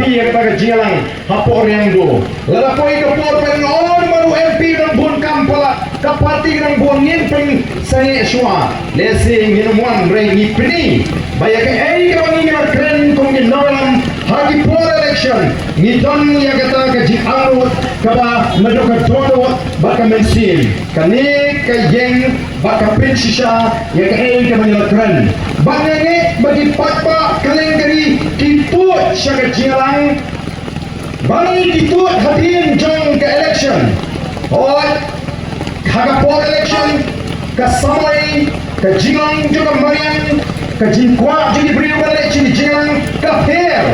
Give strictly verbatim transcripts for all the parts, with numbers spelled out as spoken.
ïa kata ka jingïalang hapoh Riangdo. Lada poi ka por pynong mar u M P u dang bun kam palat, ka party ka dang bun, ngin pynsangeh shuwa. Lehse ngin ym wan, hynrei ngi pyni ba ïa kaei kaba ngi nang kren kum ki nongïalam ha ki por election, ngi don ïa kata ka jingangnud kaba naduh ka dohnud bad ka mynsiem. Kane ka ïeng bad ka pynshisha ïa kaei kaba ngi la kren. Bad nga ngeit ba ki paidbah kylleng ka ri ki tuid sha ka jingïalang. Ba ngi ki tuid hadien jong ka election. Hooid, ha ka por election, ka samoi, ka jinglong jong ka mariang, ka jingkwah jong ki briew ban leit sha ki jingïalang ka pher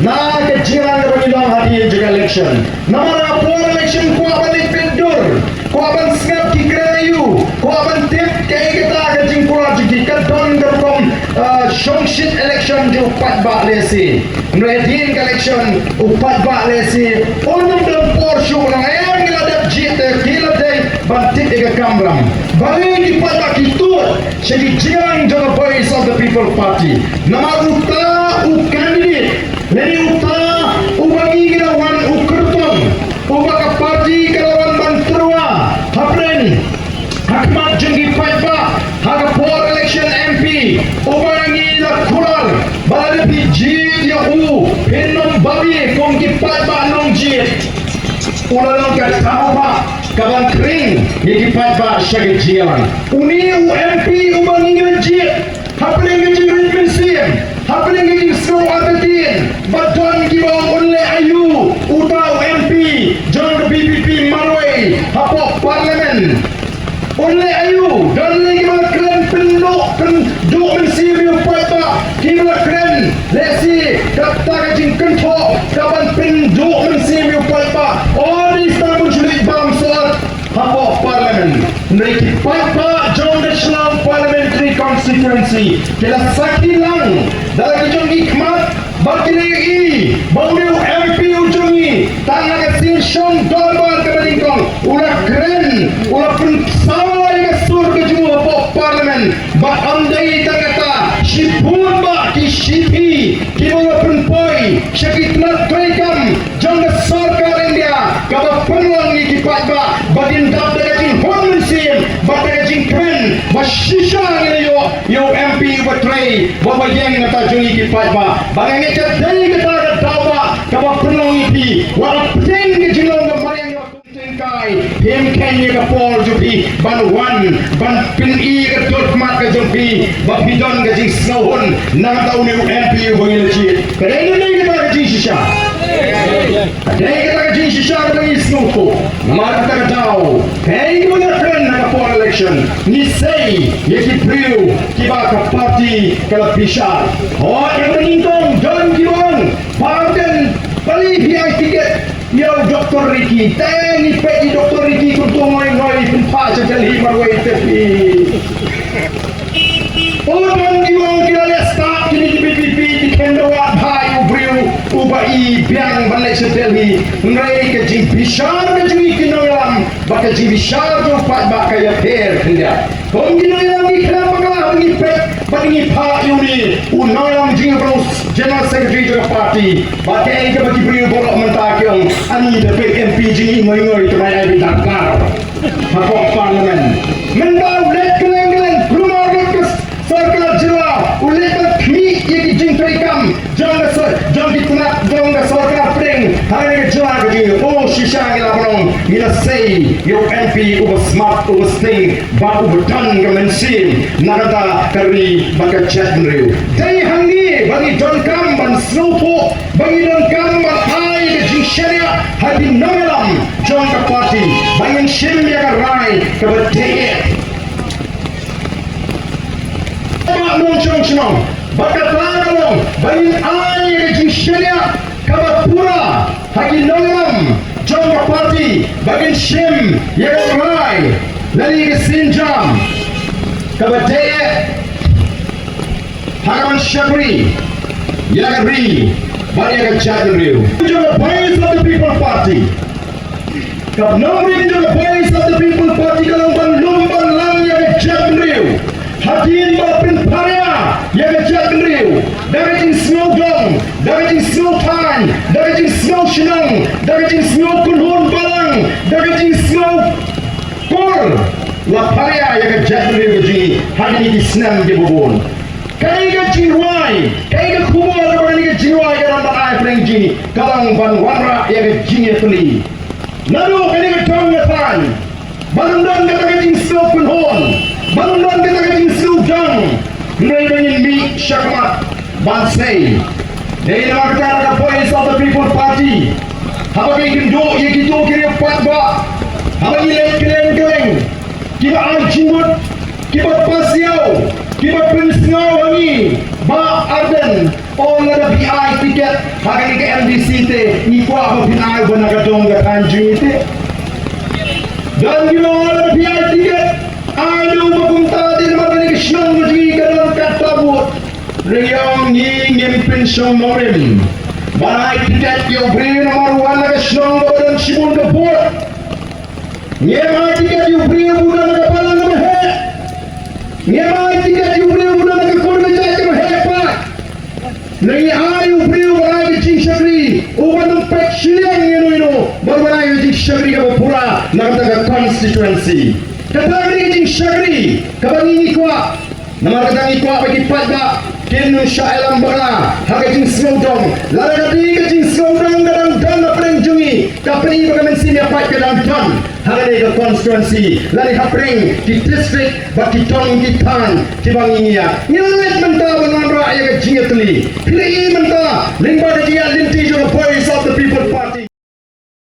na ka jingïalang kaba ngi long hadien jong ka election. Namar ha ka por election kwah ban leit pyndur, kwah ban sngap ki kren aïu, kwah ban tip kaei kata ka jingkwah jong ki, ka don ka rukom, ah, shongshit election jong u paidbah lehse. Hynrei hadien ka election u paidbah lehse un ym don por shuh, nang em ngi la dep jied te ki la dei ban tip ïa ka kamram. Balei ki paidbah ki tuid sha ki jingïalang jong ka Voice of the People Party? Namar uta u candidate lane uta uba ngi ngi la wan u kyrtong, uba ka party ka la wan ban tyrwa hapdeng ha khmat jong ki paidbah ha ka por election M P, uba ngi la kular ba lada phi jied ïa u phin ym babe kum ki paidbah nongjied. U la long ka daw ba ka ban khring ïa ki paidbah sha ki jingïalang. Une u M P uba ngi ngi jied hapdeng ka jingrit mynsiem, hapdeng ka jingsngew artatien, ba don kiba ong un leh aïu uta u M P jong ka V P P marwei hapoh Parliament. Un leh aïu, don lei kiba la kren pynduh, pynduh mynsiem ïa u paidbah, kiba la kren lehse kata ka jingkynthoh ka ban pynduh mynsiem ïa u paidbah. Odi sdang bun shu leit bam sor hapoh Parliament. Hynrei ki paidbah jong ka Shillong Parliamentary Constituency ki la sakhi lang da la ki jong ki khmat, bad ki la ïohi ba une u M P u jong ngi tang ha ka sien shong dorbar kaba nyngkong u la kren, u la pynsawa ïa ka sur ka jong u hapoh Parliament. Bad ym dei tang kata, shibun bah ki shithi kiba u la pynpoi sha ki tnat treikam jong ka sorkar India kaba pynlong ïa ki paidbah, ba kin dap da ka jinghun mynsiem bad da ka jingkmen ba shisha ngi la ïoh ïa u M P uba trei, ba uba ïeng na ka bynta jong ngi ki paidbah. Ba nga ngeit ka dei kata ka daw ba kaba pynlong ïa phi, wat la pdeng ka jinglong ka mariang ïa u tyngkai, phim kheiñ ïa ka por jong phi ban wan ban pyni ka dur khmat ka jong phi ba phi don ka jingsngewhun na ka bynta une u M P uba ngi la jied. Ka dei ne ym dei kata ka jingshisha? Ka dei kata ka jingshisha kaba ngi sngewthuh. Namar kata ka daw, kaei kaba ngi la kren ha ka por election, ngi sei ïa ki briew kiba ka party ka la bishar. Hooid, ha kaba nyngkong don kiba ong ba kan pali phi ai tiket ïa u Doctor Ricky. Te ngi peit ïa u Doctor Ricky kumto ngoi ngoi pynphah sha Delhi marwei te phi. U don kiba ong ki la leh stad kine ki V P P, ki kynduh bha ïa u briew uba i biang ban leit sha Delhi. Hynrei ka jingbishar ka jong ngi ki nongïalam bad ka jingbishar jong u paidbah ka ïapher khyndiat. Kum ki nongïalam ngi khlem bakla haba ngi peit bad ngi phah ïa une u nongïalam jingïalang, General Secretary jong ka party. Bad kaei kaba ki briew baroh mynta ki ong, ani da peit M P jong ngi ngoi ngoi, te ma ai beit darkar hapoh Parliament. Mynta u leit kylleng kylleng, kulmar lut ka sorkar jylla, u leit ban khmih ïa ki jingtreikam jong ka sor-, jong ki tnat jong ka sorkar pdeng ha kane ka jylla ka jong ngi. Oh, shisha ngi la ban ong, ngi la sei ïa u M P uba smart, uba sting bad uba don ka mynsiem na kata ka ri bad ka jaitbynriew. Dei hangne ba ngi donkam ban sngewthuh, ba ngi donkam ban ai ka jingshaniah ha ki nongïalam jong ka party ba ngin shim ïa ka rai kaba dei. Ba nongshong shnong, ba kata ka long ba ngin ai ka jingshaniah kaba pura ha ki nongïalam jong ka party ba ngin shim ïa ka rai lane ka sienjam kaba dei ha ka ban shakri ïa ka ri bad ïa ka jaitbynriew. Jong ka Voice of the People Party, ka nongrim jong ka Voice of the People Party ka long ban lum ban lang ïa ka jaitbynriew. Hadien ba pynpharia ïa ka jaitbynriew da ka jingsngewdom, Da ka jingsngew thaiñ, da ka jingsngew shnong, da ka jingsngew kynhun balang, da ka jingsngew kur, la pharia ïa ka jaitbynriew ka jong ngi ha kine ki snem kiba bun. Kaei ka jingrwai, kaei ka khubor kaba kane ka jingrwai ka dang ban ai pyrshah jong ngi, ka dang ban wanrah ïa ka jingïatylli. Naduh kane ka dong ka thaiñ, ba ym don kata ka jingsngew kynhun, ba ym don kata ka jingsngew dang, hynrei ba ngin mih shakhmat ban sei. Dei namar kata ka Voice of the People Party, haba ngi kynduh ïa kito ki riewpaidbah, haba ngi leit kylleng kylleng, kiba ai jingmut, kiba pasiaw, kiba pynsngew ha ngi, Bah Ardent, oh, lada phi ai tiket ha kane ka M D C te, ngi kwah ba phin ai uba na ka dong ka thaiñ jong ngi te. Don kiba ong lada phi ai tiket, ai uba kumta te, namar kane ka shnong ka jong ngi ka don katto katne vote. Hynrei ngi ngim pynshong nongrim ban ai tiket ïa u briew namar u wan na ka shnong kaba don shibun ka vote. Ngim ai tiket ïa u briew uba don na ka balang kaba heh. Ngim ai tiket ïa u briew uba don na ka kur ka jait kaba heh pat. Ngi ai ïa u briew uba ai ka jingshakri, uba ym peit shiliang ïa uno uno, bad uba ai ka jingshakri kaba pura na kata ka constituency. Kata ka dei ka jingshakri kaba ngi ngi kwah. Namar kata ngi kwah ba ki paidbah kin ym shah ïalam bakla ha ka jingsngewdong. Lada ka dei ka jingsngewdong ka dang don hapdeng jong ngi, ka pyni ba ka mynsiem ïa pait ka dang don ha kane ka constituency, lane hapdeng ki district bad ki dong ki thaiñ kiba ngi ngi ïa. Ngi leit mynta ban wanrah ïa ka jingïatylli. Phi la i mynta lyngba ka jingïaid lynti jong ka Voice of